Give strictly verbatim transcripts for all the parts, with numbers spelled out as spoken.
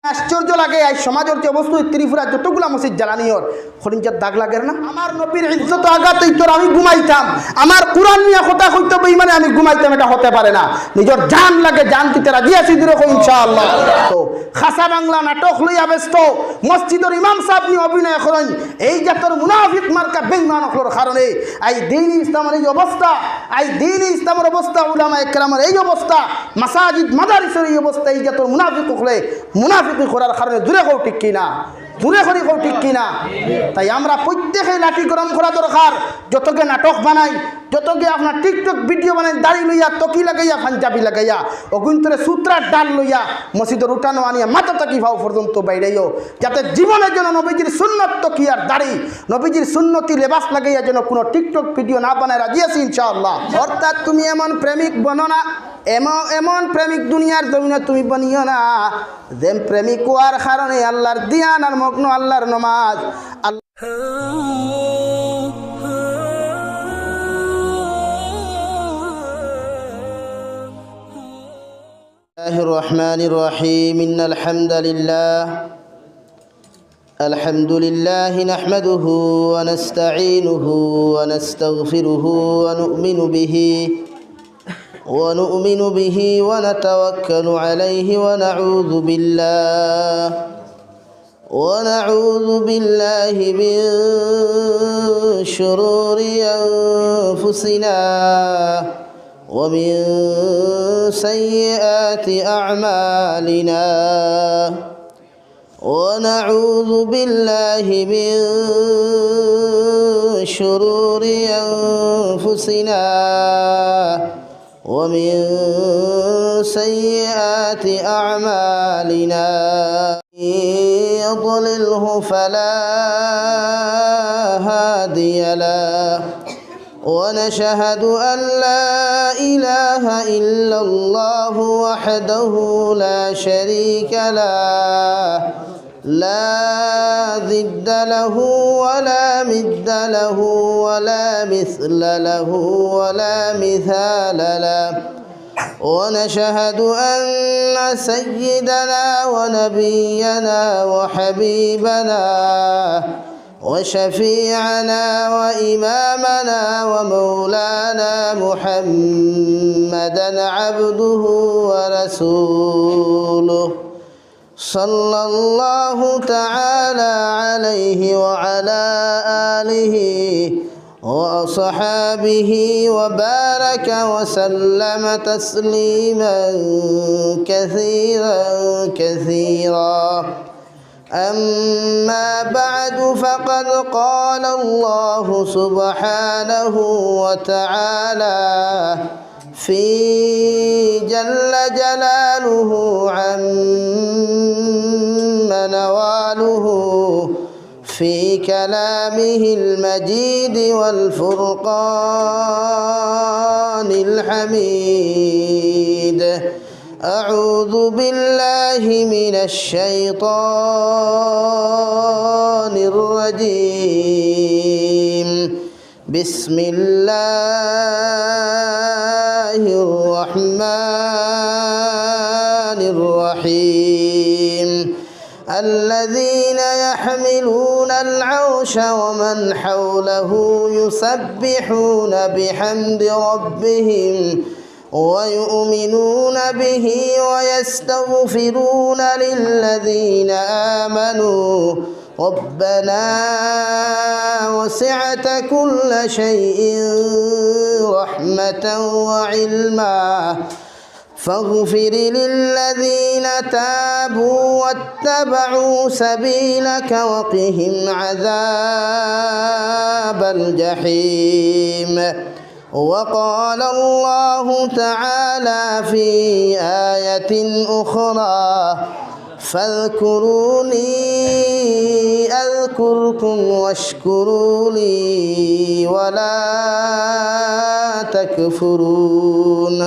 আশ্চর্য লাগে, এই সমাজর যে অবস্থা, ত্রিপুরা যতগুলা মসজিদ জ্বালানি অর, খরিঞ্জার দাগ লাগের না? আমার নবীর ইজ্জত আঘাত অইতো, আমি ঘুমাইতাম। আমার কোরআন নিয়া কথা কইতো বেইমানে, আমি ঘুমাইতাম, এটা হতে পারে না। নিজর জান লাগে, জান দিতে রাজি আছি, জোরে কই ইনশাআল্লাহ। তো খাসা বাংলা নাটক লইয়া ব্যস্ত, মসজিদর ইমাম সাহেব নিয়ে অভিনয় করইন, এই জাতর মুনাফিক মার্কা বেইমান অকলর কারণে আই দ্বীন ইসলামর এই অবস্থা, আই দ্বীন ইসলামর অবস্থা, উলামা একরামর এই অবস্থা, মাসাজিদ মাদারিসর এই অবস্থা, এই জাতর মুনাফিক অকলে মুনাফিকি করার কারণে। জোরে কও ঠিক কি না? জোরে করি কও ঠিক কি না? তাই আমরা প্রত্যেকে লাঠি গরম করা দরকার। যতগে নাটক বানাই, যতগে আপনার TikTok video বানাই, দাড়ি লইয়া, তকি লাগাইয়া, পাঞ্জাবি লাগাইয়া, অগুইন্তরে সুতরার ডাল লইয়া, মসজিদর উঠানো আনিয়া মাথা থাকি পাও পর্যন্ত বাইরাইও, যাতে জীবনের জন্য নবীজির সুন্নত তকি আর দাড়ি, নবীজির সুন্নতি লেবাস লাগাইয়া যেন কোনো TikTok video না বানায়, রাজি আছি ইনশাআল্লাহ। অর্থাৎ তুমি এমন প্রেমিক বনো না, এমন, এমন প্রেমিক দুনিয়ার জমিনে তুমি বনিও না, যে প্রেমিক হওয়ার কারণে আল্লাহর ধ্যান আর মগ্ন আল্লাহর নমাজ। আল্লাহ الرحمن الرحيم. إن الحمد لله، الحمد لله نحمده ونستعينه ونستغفره ونؤمن به، ونؤمن به ونتوكل عليه، ونعوذ بالله، ونعوذ بالله من شرور أنفسنا ومن سيئات أعمالنا، ونعوذ بالله من شرور أنفسنا ومن سيئات أعمالنا. من يضلله فلا هادي له، ونشهد أن لا إله إلا الله وحده لا شريك له، لا ضد له ولا مد له ولا مثل له ولا مثال له. ونشهد أن سيدنا ونبينا وحبيبنا وشفيعنا وإمامنا ومولانا محمدا عبده ورسوله، صلى الله تعالى عليه وعلى آله وأصحابه وبارك وسلم تسليما كثيرا كثيرا. أما بعد، فقد قال الله سبحانه وتعالى في جل جلاله عم نواله في كلامه المجيد والفرقان الحميد. أعوذ بالله من الشيطان الرجيم. بسم الله الرحمن الرحيم. الذين يحملون العرش ومن حوله يسبحون بحمد ربهم ويؤمنون به ويستغفرون للذين آمنوا ربنا وسعت كل شيء رحمة وعلما فاغفر للذين تابوا واتبعوا سبيلك وقهم عذاب الجحيم. وقال الله تعالى في آية أخرى: فاذكروني أذكركم واشكروا لي ولا تكفرون.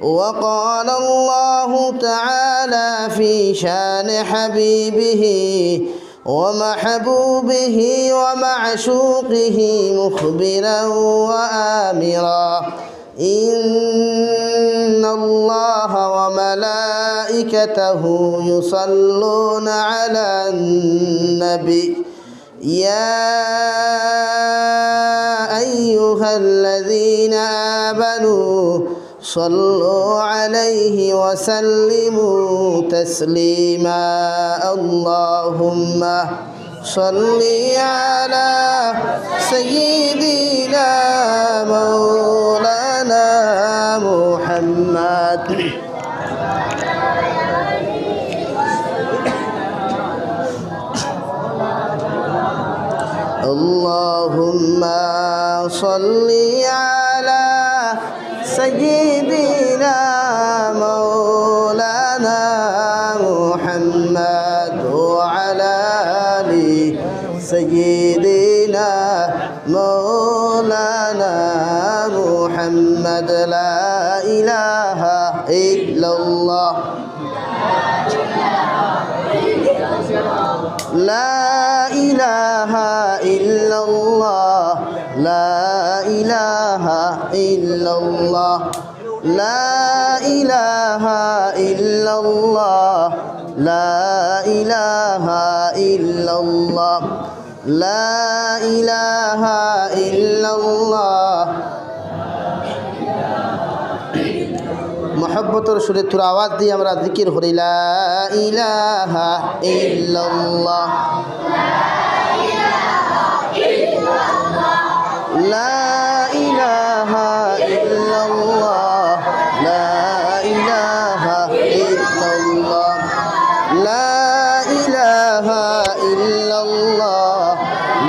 وقال الله تعالى في شان حبيبه ومحبوبه ومعشوقه مخبرا وآمرا: إن الله وملائكته يصلون على النبي، يا أيها الذين آمنوا صلوا عليه وسلموا تسليما. اللهم صل على سيدنا مولانا محمد. اللهم صل على سيدنا مولانا محمد وعلى آل سيدنا مولانا محمد. لا إله إلا الله. لا إله إلا الله. لا إله إلا الله. لا إله إلا الله. لا إله إلا الله. لا إله إلا الله. মহব্বতর সুরে থুড়া আওয়াজ দিয়া আমরা জিকির করি, لا إله إلا الله. لا إله إلا الله. لا إله إلا الله. لا إله إلا الله.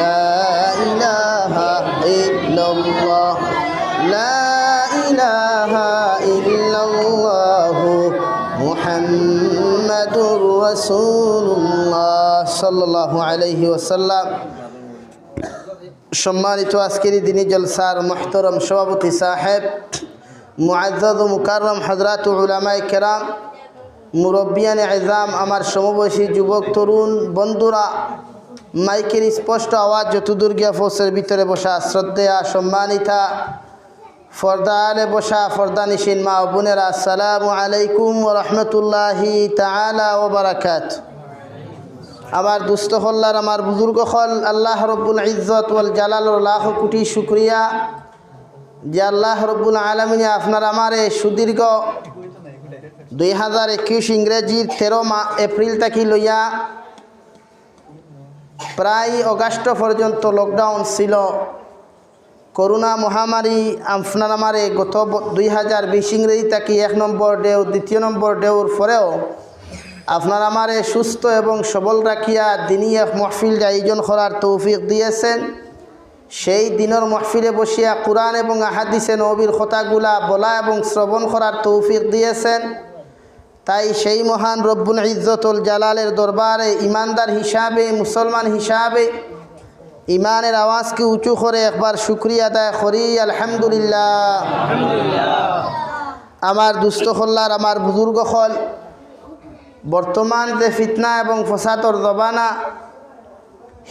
لا إله إلا الله. لا إله إلا الله. محمد رسول الله صلى الله عليه وسلم. সম্মানিত আজকের এই দিনী জলসার মুহতারাম সভাপতি সাহেব, মুআজ্জাজ ও মুকাররম হযরত উলামায়ে কেরাম, মুরব্বিয়ানে এজাম, আমার সমবয়সী যুবক তরুণ বন্ধুরা, মাইকের স্পষ্ট আওয়াজ যতদূর গিয়া পৌঁছের ভিতরে বসা শ্রদ্ধেয়া সম্মানিতা পর্দা আড়ালে বসা পর্দানিশীন মা ও বোনেরা, আসসালামু আলাইকুম ওয়া রাহমাতুল্লাহি তাআলা ওয়া বারাকাতুহু। আমার দুস্ত অকল আর আমার বুজুর্গ অকল, আল্লাহ রব্বুল ইজ্জত ওয়াল জালালর লাখ কোটি শুকরিয়া যে আল্লাহ রব্বুল আলামিনে আপনার আমারে সুদীর্ঘ দুই হাজার একুশ ইংরেজির তেরো মা-, এপ্রিল থাকি লইয়া প্রায় অগাস্ট পর্যন্ত লকডাউন ছিল। করোনা মহামারী আপনার আমারে গত ব-, দুই হাজার বিশ ইংরেজি থাকি এক নম্বর ঢেউ, দ্বিতীয় নম্বর ঢেউর পরেও আপনার আমারে সুস্থ এবং সবল রাখিয়া দিনী এক মহফিল আয়োজন করার তৌফিক দিয়েছেন। সেই দিনর মহফিলে বসিয়া কোরআন এবং আহাদিসে নবীর কথাগুলা বলা এবং শ্রবণ করার তৌফিক দিয়েছেন। তাই সেই মহান রব্বুল ইজ্জতুল জালালের দরবারে ইমানদার হিসাবে, মুসলমান হিসাবে ইমানের আওয়াজকে উঁচু করে একবার শুকরিয়া আদায় করি, আলহামদুলিল্লাহ। আমার দুস্ত অকল আর আমার বুজুর্গ অকল, বর্তমান যে ফিতনা এবং ফসাদর জমানা,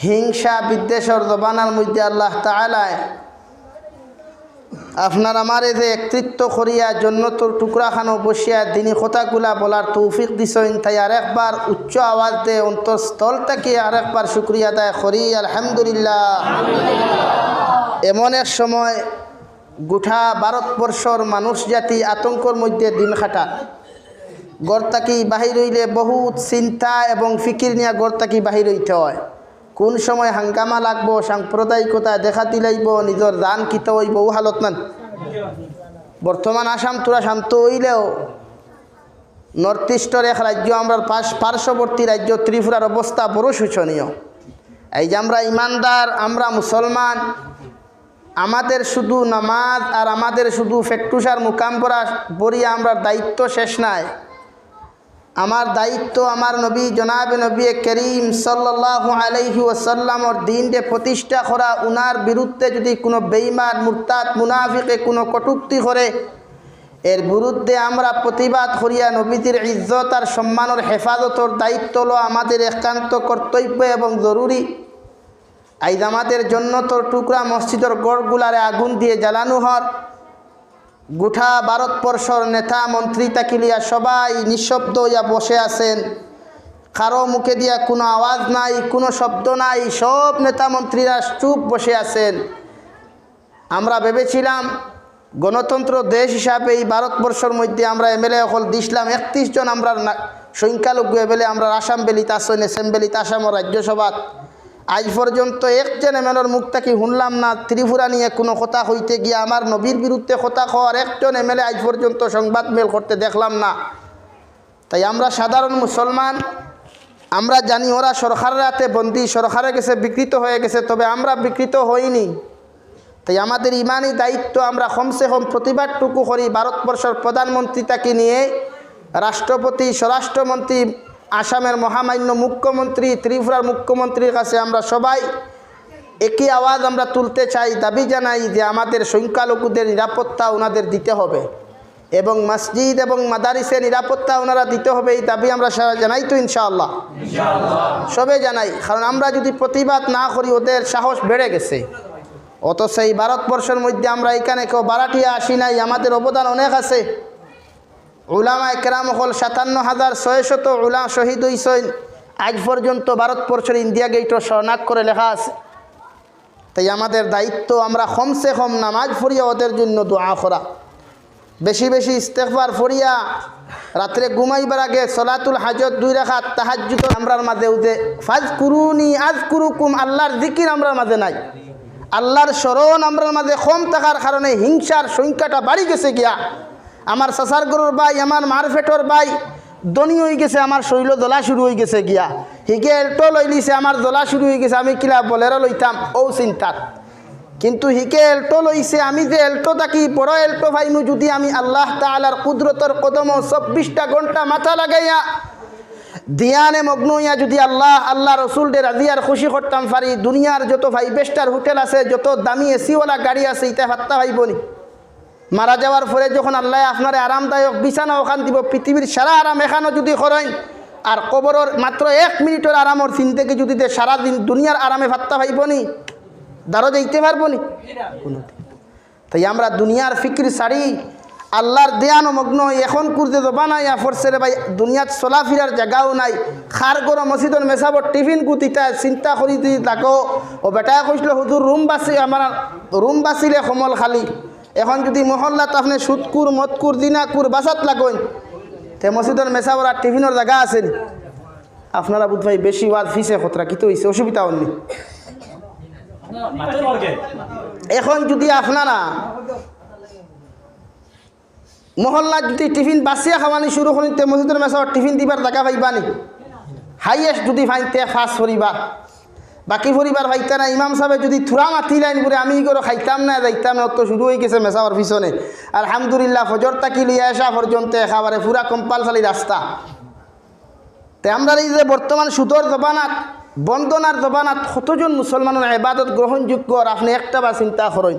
হিংসা বিদ্বেষর জমানার মধ্যে আল্লাহ তাআলায় আপনার আমারে যে একত্রিত করিয়া জন্নতর টুকরা খানো বসিয়া দিনী কথাগুলা বলার তৌফিক দিছইন, তাই আরেকবার উচ্চ আওয়াজ দে অন্তরস্থল থাকি আরেকবার শুকরিয়া আদায় করি, আলহামদুলিল্লাহ। এমন এক সময় গোটা ভারতবর্ষর মানুষ জাতি আতঙ্কর মধ্যে দিন কাটার। ঘর থাকি বাহির অইলে বহুত চিন্তা এবং ফিকির নিয়া ঘর থাকি বাহির অইতে হয়। কোন সময় হাঙ্গামা লাগবো, সাম্প্রদায়িকতা দেখা দিলাইবো, নিজর জান কিতা অইবো, ও হালত নান। বর্তমান আসাম থুড়া শান্ত অইলেও নর্থ ইস্টর এক রাজ্য, আমরার পাশ-, পার্শ্ববর্তী রাজ্য ত্রিপুরার অবস্থা বড় শোচনীয়। এই যে আমরা ইমানদার, আমরা মুসলমান, আমাদের শুধু নামাজ আর আমাদের শুধু ফেট্টুসার মুকাম করা বরিয়া আমরার দায়িত্ব শেষ নাই। আমার দায়িত্ব আমার নবী জনাবে নবী করিম সাল্লাল্লাহু আলাইহি ওয়াসাল্লামর দ্বীনরে প্রতিষ্ঠা করা। উনার বিরুদ্ধে যদি কোনো বেঈমান, মুরতাদ, মুনাফিকে কোনো কটূক্তি করে, এর বিরুদ্ধে আমরা প্রতিবাদ করিয়া নবীজির ইজ্জত আর সম্মানর হেফাজতর দায়িত্ব হলো আমাদের একান্ত কর্তব্য এবং জরুরি। আইজ আমাদের জন্নতর টুকরা মসজিদর ঘরগুলারে আগুন দিয়ে জ্বালানো হর। গোটা ভারতবর্ষর নেতা মন্ত্রী থাকি লইয়া সবাই নিঃশব্দ অইয়া বসে আছেন। কারো মুখে দিয়া কোনো আওয়াজ নাই, কোনো শব্দ নাই। সব নেতা মন্ত্রীরা চুপ বসে আছেন। আমরা ভেবেছিলাম গণতন্ত্র দেশ হিসাবে এই ভারতবর্ষর মধ্যে আমরা এমএলএ অকল দিছলাম একত্রিশ জন, আমরা না-, সংখ্যালঘু এমএলএ আমরা আসাম ভ্যালিত আছইন, অ্যাসেম্বলিত, আসামর রাজ্যসভাত। আজ পর্যন্ত একজন এমএলএর মুখ থাকি শুনলাম না ত্রিপুরা নিয়ে কোনো কথা কইতে গিয়া আমার নবীর বিরুদ্ধে কথা কওয়ার একজন এমএলএ আজ পর্যন্ত সংবাদ মেল করতে দেখলাম না। তাই আমরা সাধারণ মুসলমান, আমরা জানি ওরা সরকারের হাতে বন্দী, সরকারের গেছে বিকৃত হয়ে গেছে, তবে আমরা বিকৃত হইনি। তাই আমাদের ইমানি দায়িত্ব, আমরা কমসে কম প্রতিবাদটুকু করি। ভারতবর্ষর প্রধানমন্ত্রী থাকি নিয়ে রাষ্ট্রপতি, স্বরাষ্ট্রমন্ত্রী, আসামের মহামান্য মুখ্যমন্ত্রী, ত্রিপুরার মুখ্যমন্ত্রীর কাছে আমরা সবাই একই আওয়াজ আমরা তুলতে চাই, দাবি জানাই যে আমাদের সংখ্যালঘুদের নিরাপত্তা ওনাদের দিতে হবে এবং মসজিদ এবং মাদারিসে নিরাপত্তা ওনারা দিতে হবে, এই দাবি আমরা সারা জানাই তো ইনশাআল্লাহ। সবে জানাই, কারণ আমরা যদি প্রতিবাদ না করি ওদের সাহস বেড়ে গেছে। অথচ এই ভারতবর্ষের মধ্যে আমরা এখানে কেউ বারাটিয়া আসি নাই, আমাদের অবদান অনেক আছে। উলামায়ে কেরাম অকল সাতান্ন হাজার ছয়শত উলা শহীদ হইছইন। আজ পর্যন্ত ভারতবর্ষের ইন্ডিয়া গেটও স্বর্ণাক্ষরে লেখা আছে। তাই আমাদের দায়িত্ব আমরা কমসে কম নামাজ পড়িয়া ওদের জন্য দোয়া করা, বেশি বেশি ইস্তেগফার পড়িয়া রাত্রে ঘুমাইবার আগে সলাতুল হাজত দুই রাকাত তাহাজ্জুদ আমরার মাঝে উঠে ফাজকুরুনি আজকুরুকুম, আল্লাহর জিকির আমরার মাঝে নাই। আল্লাহর স্মরণ আমরার মাঝে কম থাকার কারণে হিংসার সংখ্যাটা বাড়ি গেছে গিয়া। আমার চাচার ঘরর ভাই, আমার মার পেটর ভাই ধনী হয়ে গেছে, আমার শরীরও জ্বলা শুরু হয়ে গেছে গিয়া। হিগে এল্টো লইলিছে, আমার জ্বলা শুরু হয়ে গেছে, আমি কিলা বলেরো লইতাম, ও চিন্তাত। কিন্তু হিগে এল্টো লইছে, আমি যে এল্টো থাকি বড় এল্টো পাইমু, যদি আমি আল্লাহ তাআলার কুদরতর কদমো চব্বিশটা ঘন্টা মাথা লাগাইয়া ধ্যানে মগ্ন হইয়া যদি আল্লাহ, আল্লাহ রসুলরে রাজি আর খুশি করতাম পারি, দুনিয়ার যত ফাইভ স্টার হোটেল আছে, যত দামি এসিওয়ালা গাড়ি আছে, ইতা পাত্তা পাইবো নি? মারা যাওয়ার পরে যখন আল্লাহ আপনারে আরামদায়ক বিছানা ওখান দিব, পৃথিবীর সারা আরাম এখানো যদি করইন, আর কবরর মাত্র এক মিনিটর আরামর জিন্দেগি যদি দে, সারা দিন দুনিয়ার আরামে পাত্তা পাইবো নি? দারো যাইতে পারবো নি? কোনোদিন। তাই আমরা দুনিয়ার ফিকির ছাড়ি, আল্লাহর ধ্যানো মগ্ন হই। এখন কুরতে জবানা ইয়া পড়ছে রে ভাই, দুনিয়াত চলাফিরার জাগাও নাই। খার গরম মসজিদর মেসাবর টিফিন কুতিতা চিন্তা করি যদি থাকো, ও বেটায় কইছিল, "হুজুর, রুম বাসি, আমার রুম বাসিলে কমল খালি।" এখন যদি মহল্লাত আপনি সুদকুর, মদকুর, জিনাকুর বাসাত লাগইন, তে মসজিদর মেসাবর আর টিফিনর জাগা আছে নি? আপনারা বুধ ভাই বেশি ওয়াজ ফিসে খতরা কিতা হইছে, অসুবিধা হননি। এখন যদি আপনারা মহল্লাত যদি টিফিন বাসিয়া খাওয়ানি শুরু করি, তে মসজিদর মেসাবর টিফিন দিবার জাগা পাইবা নি? হাইয়েস্ট যদি পাইন তে পাঁচ পরিবার, বাকি পরিবার পাইতা না। ইমাম সাহেব যদি থুড়া মাতিলাইন করে, "আমি ইগরো খাইতাম না, যাইতাম না", অত শুরু হয়ে গেছে মেসাবর পিছনে। আলহামদুলিল্লাহ, ফজর থাকি লইয়া এশা পর্যন্ত একেবারে পুরা কম্পালসারি রাস্তা। তে আমরা এই যে বর্তমান সুদর জবানাত, বন্দনার জবানাত কতজন মুসলমানর ইবাদত গ্রহণযোগ্য, আর আপনি একটা বার চিন্তা করইন।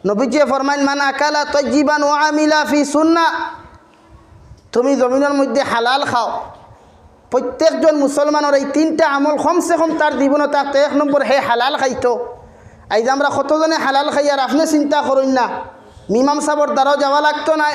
নবীজি ফরমাইন, "মান আকালা তাইয়িবান ওয়া আমিলা ফি সুন্নাহ।" তুমি জমিনর মধ্যে হালাল খাও। প্রত্যেকজন মুসলমানর এই তিনটা আমল কমসে কম তার জীবনে থাকতো। এক নম্বর, হে হালাল খাইতো। এই যে আমরা কতজনে হালাল খাই, আর আপনি চিন্তা করইন না, ইমাম সাহেবর দ্বারাও যাওয়া লাগতো নায়।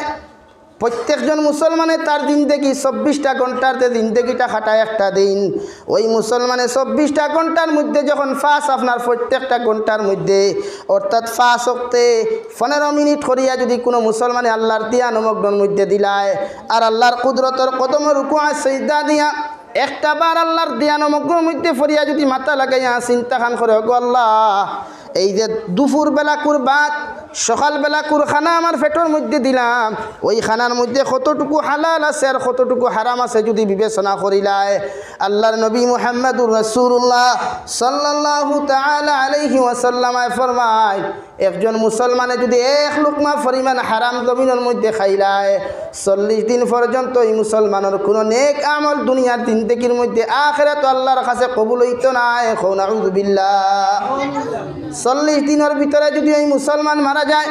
প্রত্যেকজন মুসলমানে তার জিন্দেগি চব্বিশটা ঘন্টার যে জিন্দেগিটা খাটায় একটা দিন, ওই মুসলমানে চব্বিশটা ঘন্টার মধ্যে যখন পাঁচ আপনার প্রত্যেকটা ঘন্টার মধ্যে, অর্থাৎ পাঁচ ওয়াক্তে পনেরো মিনিট করিয়া যদি কোনো মুসলমানে আল্লাহর ধ্যান মগ্নর মধ্যে দিলায়, আর আল্লাহর কুদরতর কদমো রুকু আর সিজদা দিয়া একটা বার আল্লাহর ধ্যান মগ্নর মধ্যে পড়িয়া যদি মাথা লাগাইয়া চিন্তা খান করে, "ওগো আল্লাহ, এই যে দুপুর বেলাকুর ভাত, সকাল বেলাকুর খানা আমার পেটর মধ্যে দিলাম, ওই খানার মধ্যে কতটুকু হালাল আছে আর কতটুকু হারাম আছে যদি বিবেচনা করিলায়।" আল্লাহর নবী মুহাম্মাদুর রাসূলুল্লাহ সাল্লাল্লাহু তাআলা আলাইহি ওয়াসাল্লাম ফরমায়, একজন মুসলমানে যদি এক লুকমা পরিমাণ হারাম জমিনর মধ্যে খাইলায়, চল্লিশ দিন পর্যন্ত ওই মুসলমানর কোনো নেক আমল দুনিয়ার জিন্দেগির মধ্যে আখেরাতো আল্লাহর কাছে কবুল হইতো নায়। কও নাউজুবিল্লাহ। চল্লিশ দিনর ভিতরে যদি ওই মুসলমান মারা যায়,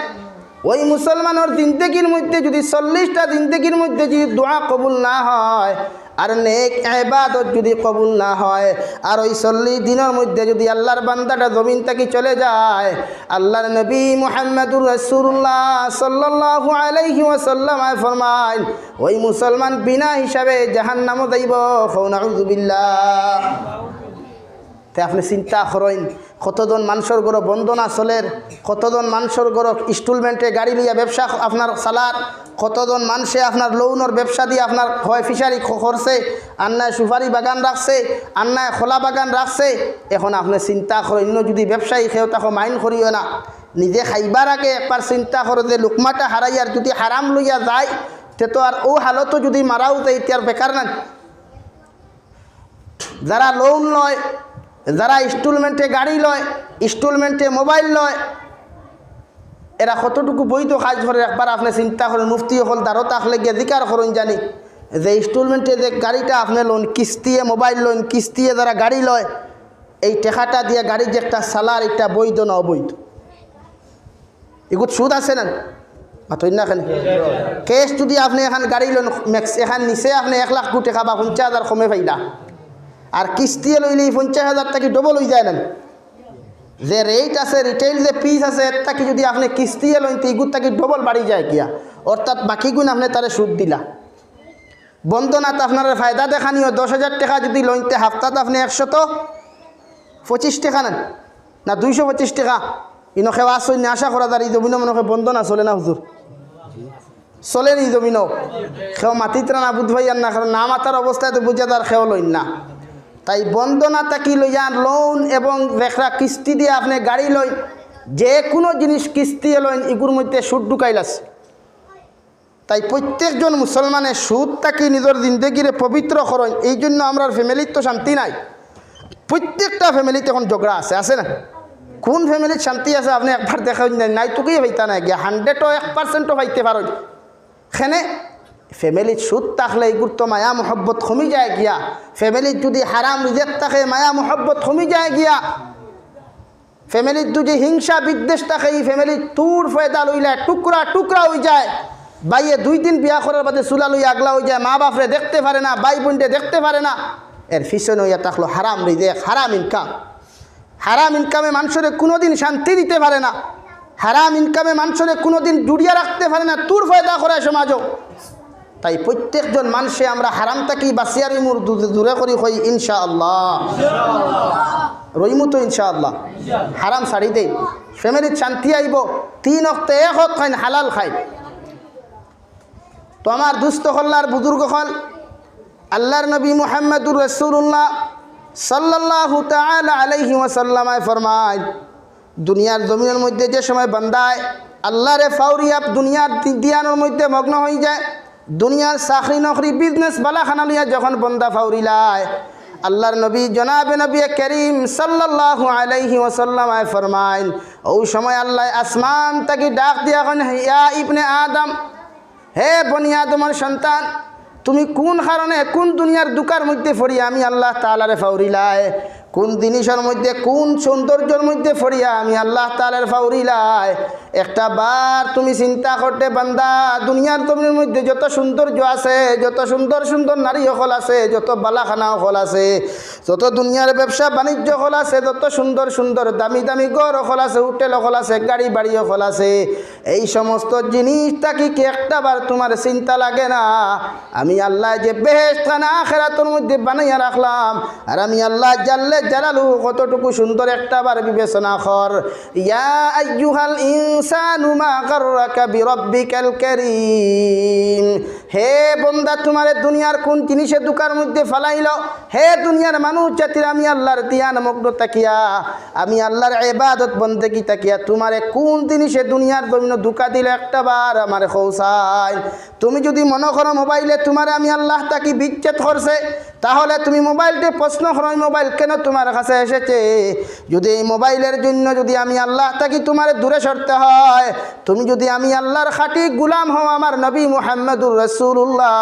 ওই মুসলমানর জিন্দেগির মধ্যে যদি চল্লিশটা জিন্দেগির মধ্যে যদি দোয়া কবুল না হয়, আর নেক ইবাদত যদি কবুল না হয়, আর ওই চল্লিশ দিনর মধ্যে যদি আল্লাহর বান্দাটা জমিন থাকি চলে যায়, আল্লাহর নবী মুহাম্মাদুর রাসূলুল্লাহ সাল্লাল্লাহু আলাইহি ওয়াসাল্লাম আয় ফরমাইন, ওই মুসলমান বিনা হিসাবে জাহান্নামো যাইব। কও নাউজুবিল্লাহ। তে আপনে চিন্তা করইন, কতজন মানষর ঘরো বন্দনা চলের, কতজন মানষর ঘরো ইনস্টলমেন্টে গাড়ি লইয়া ব্যবসা আপনার চালার, কতজন মানষে আপনার লোনর ব্যবসা দিয়া আপনার হয় ফিশারি খ-, করছে, আন্নায় সুপারি বাগান রাখছে, আন্নায় কলা বাগান রাখছে। এখন আপনে চিন্তা করইন, অন্য যদি ব্যবসায়ী কেউ তাকে মাইন্ড করিও না, নিজে খাইবার আগে একবার চিন্তা করো যে লুকমাটা হারাইয়ার যদি হারাম লইয়া যায়, তে তো আর ও হালতো যদি মারাও যায়, তে আর বেকার না। যারা লোন লয়, যারা ইনস্টলমেন্টে গাড়ি লয়, ইনস্টলমেন্টে মোবাইল লয়, এরা কতটুকু বৈধ কাজ করের একবার আপনে চিন্তা করইন। মুফতি অকল দারো থাকলে গিয়া জিকার করইন জানি যে ইনস্টলমেন্টে যে গাড়িটা আপনে লইন, কিস্তিয়ে মোবাইল লইন, কিস্তিয়ে যারা গাড়ি লয়, এই টেকাটা দিয়া গাড়ি যে একটা চালার, এটা বৈধ না অবৈধ? ইগুত সুদ আছে না? মাতইন না কেনে? ক্যাশ যদি আপনে এখান গাড়ি লইন, ম্যাক্স এখান নিচে আপনে এক লাখ টেকা বা পঞ্চাশ হাজার কমে পাইলা, আর কিস্তিয়ে লইলে এই পঞ্চাশ হাজার থাকি ডবল অই যায় না? যে রেট আছে, রিটেইল যে ফিস আছে, এর থাকি যদি আপনে কিস্তিয়ে লইন, তে ইগুত থাকি ডবল বাড়ি যায় গিয়া, অর্থাৎ বাকিগুন আপনে তারে সুদ দিলা। বন্দনাত আপনারে ফায়দা দেখানিও, দশ হাজার টেকা যদি লইন, তে হাপ্তাত আপনে একশত পঁচিশ টেকা নেন, না দুইশো পঁচিশ টেকা। ইনো কেউ আসইন না, আশা করা যার এই জমিনো মনে হয় বন্দনা চলে না হুজুর, চলে নি জমিনো। কেউ মাতিত্রা না বুধ ভাই আর না, কারণ না মাতার অবস্থায় তো বুঝা যার কেউ লইন না। তাই বন্দনা থাকি লইয়া লোন এবং বেকরা কিস্তি দিয়া আপনে গাড়ি লইন, যে কোনো জিনিস কিস্তি লইন, ইগুর মধ্যে সুদ ঢুকাইল আছে। তাই প্রত্যেকজন মুসলমানে সুদ থাকি নিজর জিন্দেগিরে পবিত্র করইন। এই জন্য আমরার ফ্যামিলিত তো শান্তি নাই, প্রত্যেকটা ফ্যামিলিত এখন ঝগড়া আছে, আছে না? কোন ফ্যামিলিত শান্তি আছে আপনে একবার দেখাইন নাই, নাই তো কি হইতা না গিয়া, হান্ড্রেডও এক পার্সেন্টও পাইতে পারইন। কেনে? ফ্যামিলিত সুদ থাকলে ইগুর তো মায়া মহব্বত কমি যায় গিয়া। ফ্যামিলিত যদি হারাম রিজেক থাকে, মায়া মহব্বত কমি যায় গিয়া। ফ্যামিলিত যদি হিংসা বিদ্বেষ থাকে, এই ফ্যামিলিত তুর ফয়দা লইলে টুকরা টুকরা অই যায়। ভাইয়ে দুই দিন বিয়া করার বাদে চুলা লইয়া আগলা অই যায়, মা বাপরে দেখতে পারে না, ভাই বোনরে দেখতে পারে না। এর পিছনে অইয়া থাকলো হারাম রিজেক, হারাম ইনকাম। হারাম ইনকামে মানষরে কোনোদিন শান্তি দিতে পারে না। হারাম ইনকামে মানষরে কোনোদিন জুড়িয়া রাখতে পারে না, তুর ফয়দা করে সমাজও। তাই প্রত্যেকজন মানষে আমরা হারাম থাকি বাঁচিয়া রইমু, দু-, দূরে করি কই ইনশাআল্লাহ। রইমু তো ইনশাআল্লাহ। হারাম ছাড়ি দেই, ফ্যামিলিত শান্তি আইব। তিন অক্তে এক অক্ত খাইন, হালাল খাইন। তো আমার দুস্ত অকল আর বুজুর্গ অকল, আল্লাহর নবী মুহাম্মাদুর রাসূলুল্লাহ সাল্লাল্লাহু তাআলা আলাইহি ওয়াসাল্লাম আয় ফরমায়, দুনিয়ার জমিনের মধ্যে যে সময় বান্দায় আল্লাহরে ফাউরিয়া দুনিয়ার দি-, দিয়ানোর মধ্যে মগ্ন হয়ে যায়, দুনিয়ার চাকরি নকরি বিজনেস বালাখানা লইয়া যখন বন্দা ফাউরিলায়, আল্লাহর নবী জনাবে নবী করিম সাল্লাল্লাহু আলাইহি ওয়াসাল্লাম আয় ফরমাইন, ওই সময় আল্লাহ আসমান থাকি ডাক দিয়া কইন, ইয়া ইবনে আদম, হে বনি আদমর সন্তান, তুমি কোন কারণে কোন দুনিয়ার দুকার মধ্যে পড়িয়া আমি আল্লাহ তাআলারে ফাউরিলায়? কোন জিনিসর মধ্যে, কোন সৌন্দর্যর মধ্যে পড়িয়া আমি আল্লাহ তাআলারে ফাউরিলায়? একটা বার তুমি চিন্তা করতে বান্দা, দুনিয়ার জমিনের মধ্যে যত সৌন্দর্য আছে, যত সুন্দর সুন্দর নারী অকল আছে, যত বালাখানা অকল আছে, যত দুনিয়ার ব্যবসা বাণিজ্য অকল আছে, যত সুন্দর সুন্দর দামি দামি ঘর অকল আছে, হোটেল অকল আছে, গাড়ি বাড়ি অকল আছে, এই সমস্ত জিনিস থাকি কি একটা বার তোমার চিন্তা লাগে না? আমি আল্লাহ যে বেহেশতখানা আখেরাতর মধ্যে বানাইয়া রাখলাম, আর আমি আল্লাহ জাল্লে জালালু কতটুকু সুন্দর একটা বার বিবেচনা কর। ইয়া আইয়ুহাল ইনসানু মা গাররাকা বিরাব্বিকাল কারীম। হে বন্দা, তোমারে দুনিয়ার কোন জিনিসে দুকার মধ্যে ফালাইল? হে দুনিয়ার মানুষ জাতির, আমি আল্লাহর দিয়ান মগ্ন থাকিয়া, আমি আল্লাহর ইবাদত বন্দেগি থাকিয়া তোমারে কোন জিনিসে দুনিয়ার জমিনো দুকা দিল একটা বার আমারে কও চাই। তুমি যদি মনে করো মোবাইলে তোমারে আমি আল্লাহ থাকি বিচ্ছেদ করছে, তাহলে তুমি মোবাইলটা প্রশ্ন করো, এই মোবাইল কেন তোমার কাছে এসেছে? যদি এই মোবাইলের জন্য যদি আমি আল্লাহ থাকি তোমারে দূরে সরতে হয়, তুমি যদি আমি আল্লাহর খাঁটি গুলাম হও, আমার নবী মুহাম্মদুর রাসূলুল্লাহ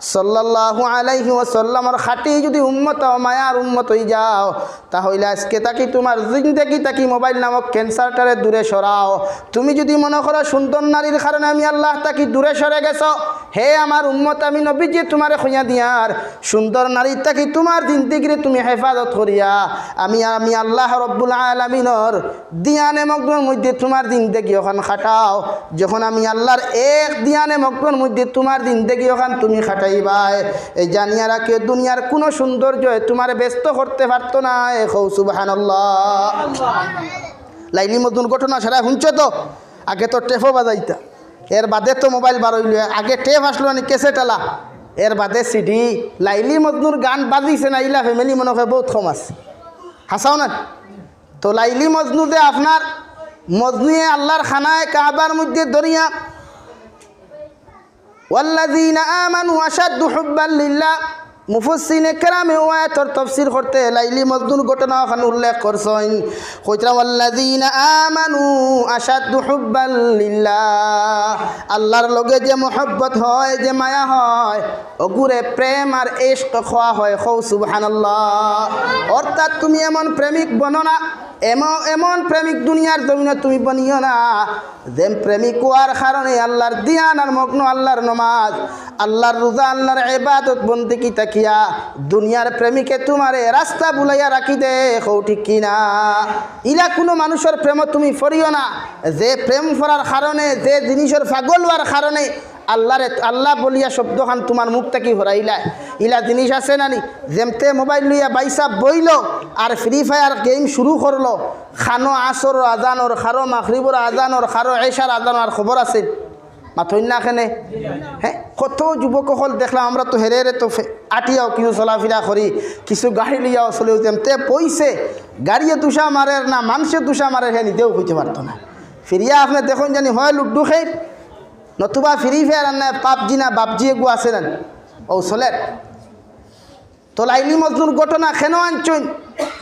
সাল্লাল্লাহু আলাইহি ওয়াসাল্লামর খাঁটি যুদি উম্মত অও, মায়ার উম্মত অইযাও, তা অইলে আইজকে থাকি তুমার জিন্দেগি থাকি মোবাইল নামক ক্যান্সারটারে দূরে সরাও। তুমি যুদি মনো করো সুন্দর নারীর কারণে আমি আল্লাহ থাকি দূরে সরে গেছো, হে আমার উম্মত, আমি নবীজিয়ে তুমারে কইয়া দিয়ার, সুন্দর নারীর থাকি তুমার জিন্দেগিরে তুমি হেফাজত করিয়া আমি, আমি আল্লাহ রব্বুল আলামিনর দিয়ানে মগ্নর মধ্যে তুমার জিন্দেগি অখান কাটাও। যখন আমি আল্লাহর এক দিয়ানে মগ্নর মধ্যে তুমার জিন্দেগি অখান তুমি কাটাইবায়, এই জানিয়া রাখিও, দুনিয়ার কুনু সৌন্দর্যে তুমারে ব্যস্ত করতে পারতো নায়। কও সুবহানাল্লাহ। লাইলি মজনুর ঘটনা সারা হুনছো তো? আগে তো টেপও বাজাইতা, এর বাদে তো মোবাইল বার অইলো। আগে টেপ আছলো নি, ক্যাসেট আলা, এর বাদে সিডি। লাইলি মজনুর গান বাজিছে না, ইলা ফ্যামিলি মনো কয় বউত কম আছে। হাছাও না? তো লাইলি মজনু যে আপনার, মজনুয়ে আল্লাহর খানায়ে কাবার মধ্যে ধরিয়া, "ওয়াল্লাযীনা আমানু আশাদ্দু হুব্বাল লিল্লাহ।" মুফাসসিরিনে কেরামে অউ আয়াতর তাফসীর করতে লাইলি মজনুর ঘটনা অখান উল্লেখ করছইন। কইতরা, "ওয়াল্লাযীনা আমানু আশাদ্দু হুব্বাল লিল্লাহ।" আল্লাহর লগে যে মহব্বত হয়, যে মায়া হয়, অগুরে প্রেম আর ইশক কওয়া হয়। কও সুবহানাল্লাহ। অর্থাৎ তুমি এমন প্রেমিক বনো না, এমন, এমন প্রেমিক দুনিয়ার জমিনো তুমি বনিও না, যে প্রেমিক অওয়ার কারণে আল্লাহর দিয়ান আর মগ্ন, আল্লাহর নমাজ, আল্লাহর রোজা, আল্লাহর ইবাদত বন্দেগি থাকিয়া দুনিয়ার প্রেমিকে তুমারে রাস্তা ভুলাইয়া রাখি দে। কও ঠিক কি না? ইলা কুনু মানুষর প্রেমো তুমি পড়িও না, যে প্রেম পড়ার কারণে, যে জিনিসর পাগল অওয়ার কারণে আল্লাহরে, আল্লাহ বলিয়া শব্দখান তুমার মুখ থাকি হরাইলায়। ইলা জিনিস আছে না নি? যেমতে মোবাইল লইয়া বাইসাব বইলো আর ফ্রি ফায়ার গেম শুরু করলো, কানো আসরর আজান অর, কারো মাগরিবর আজান অর, কারো এশার আজান অর, আর খবর আছে? মাতইন না কেনে? হে, কত যুবক অকল দেখলাম আমরা তো হেরে হেরে তো ফে-, আটিয়াও কিছু চলাফিরা করি, কিছু গাড়ি লইয়াও চলেও, যেমতে বইছে, গাড়িয়ে দুশা মারের না মানষে দুশা মারের, হে নিজেও কইতে পারতো না। ফিরিয়া আপনে দেখইন জানি হয় লুডু খেইর, নতুবা ফ্রি ফায়ার আর না পাবজি না বাবজি এগু আছে না, অউ চলের। তো লাইলি মজনুর ঘটনা কেনে আনছইন?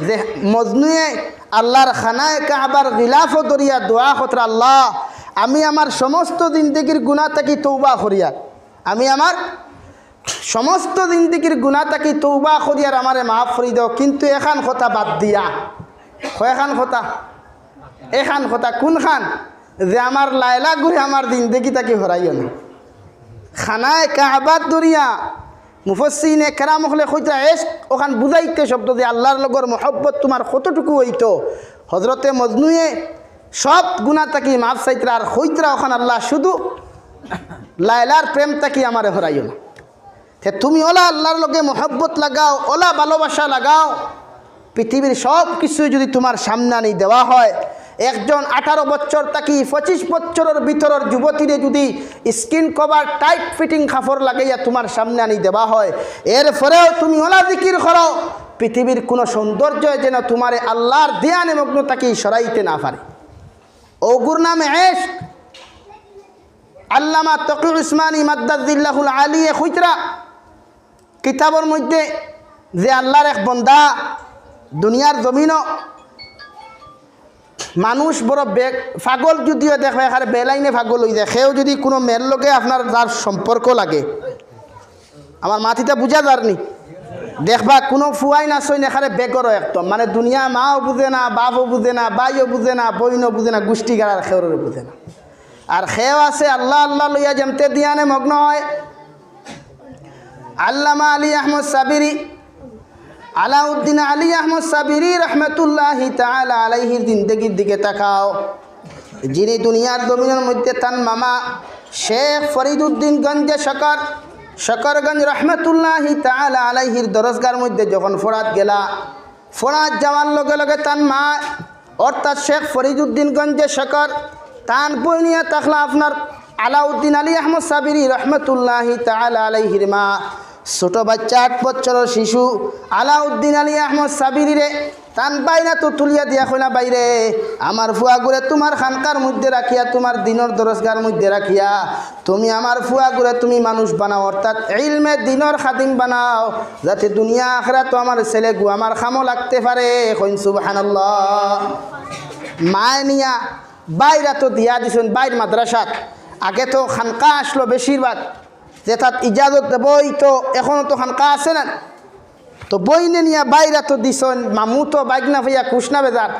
যে মজনুয়ে আল্লাহর খানায়ে কাবার গিলাফো ধরিয়া দোয়া করতরা, "আল্লাহ, আমি আমার সমস্ত জিন্দেগির গুনাহ থাকি তওবা করিয়ার, আমি আমার সমস্ত জিন্দেগির গুনাহ থাকি তওবা করিয়ার আমারে মাফ করি দেও, কিন্তু এখান কথা বাদ দিয়া।" কয়খান কথা? এখান কথা। কুনখান? যে আমার লায়লা গুরে আমার জিন্দেগি থাকি হরাইও না। খানায়ে কাবাত ধরিয়া মুফাসসিরিনে কেরাম অকলে কইতরা, ইশক অখান বুঝাইতে শব্দ যে আল্লাহর লগর মহব্বত তুমার কতটুকু অইতো। হজরতে মজনুয়ে সব গুনাহ থাকি মাফ চাইতরা আর কইতরা অখান, "আল্লাহ, শুধু লায়লার প্রেম থাকি আমারে হরাইও না।" তে তুমি অলা আল্লাহর লগে মহব্বত লাগাও, অলা ভালোবাসা লাগাও, পৃথিবীর সব কিছু যুদি তুমার সামনে আনি দেওয়া হয়, একজন আঠারো বছর থাকি পঁচিশ বছরর ভিতরর যুবতীরে যুদি স্কিন কভার, টাইট ফিটিং কাপড় লাগাইয়া তুমার সামনে আনি দেওয়া হয়, এরপরেও তুমি অলা জিকির করো, পৃথিবীর কুনু সৌন্দর্যে যেন তুমারে আল্লাহর দিয়ানে মগ্ন থাকি সরাইতে না পারে। অগুর নামে ইশক। আল্লামা তকি উসমানী মাদ্দাজিল্লাহুল আলিয়ে কইতরা কিতাবর মধ্যে যে আল্লাহর এক বন্দা দুনিয়ার জমিনো মানুষ বড় বে-, পাগল যুদিও দেখবা, একেবারে বেলাইনে পাগল অইযায়। কেউ যুদি কুনু মেয়ের লগে আপনার তার সম্পর্ক লাগে, আমার মাতিটা বুঝা যারনি? দেখবা, কুনু ফুয়াইন আছইন একেবারে বেগর একদম, মানে দুনিয়া মাও বুঝে না, বাপও বুঝে না, ভাইও বুঝে না, বইনও বুঝে না, গুষ্টি গাড়ার কেউরে বুঝে না। আর কেউ আছে আল্লাহ আল্লাহ লইয়া যেমতে দিয়ানে মগ্ন হয়। আল্লামা আলী আহমদ সাবিরি, আলাউদ্দিন আলী আহমদ সাবিরি রহমতুল্লাহি তাআলা আলাইহির জিন্দেগির দিকে তাকাও। যিনি দুনিয়ার জমিনর মধ্যে তান মামা শেখ ফরিদুদ্দিন গঞ্জে শকর, শকরগঞ্জ রহমতুল্লাহি তাআলা আলাইহির দরসগার মধ্যে যখন ফড়াত গেলা, ফড়াত যাওয়ার লগে লগে তান মা অর্থাৎ শেখ ফরিদুদ্দিন গঞ্জে শকর, তান বইনিয়া থাকলা আপনার আলাউদ্দিন আলী আহমদ সাবিরি রহমতুল্লাহি তাআলা আলাইহির মা। ছোট বাচ্চা, আট বছরর শিশু আলাউদ্দিন আলী আহমদ সাবিরিরে তান বাইনাতো তুলিয়া দিয়া কইলা, "বাইরে, আমার ফুয়াগুরে তুমার খানকার মধ্যে রাখিয়া, তুমার দিনর দরসগার মধ্যে রাখিয়া, তুমি আমার ফুয়াগুরে তুমি মানুষ বানাও, অর্থাৎ ইলমে দিনর খাদিম বানাও, যাতে দুনিয়া আখেরাতো আমার ছেলেগু আমার কামো লাগতে পারে।" কইন সুবহানাল্লাহ। মায়ে নিয়া বাইরাতো দিয়া দিছইন, বাইর মাদ্রাসাত। আগে তো খানকা আছলো বেশিরভাগ, তে তাত ইজাজত দেবো, অউ তো অখনো তো খানকা আছে না? তো বইনে নিয়া বাইরা তো দিছইন, মামু তো বাইক না পাইয়া খুশ না বেজার?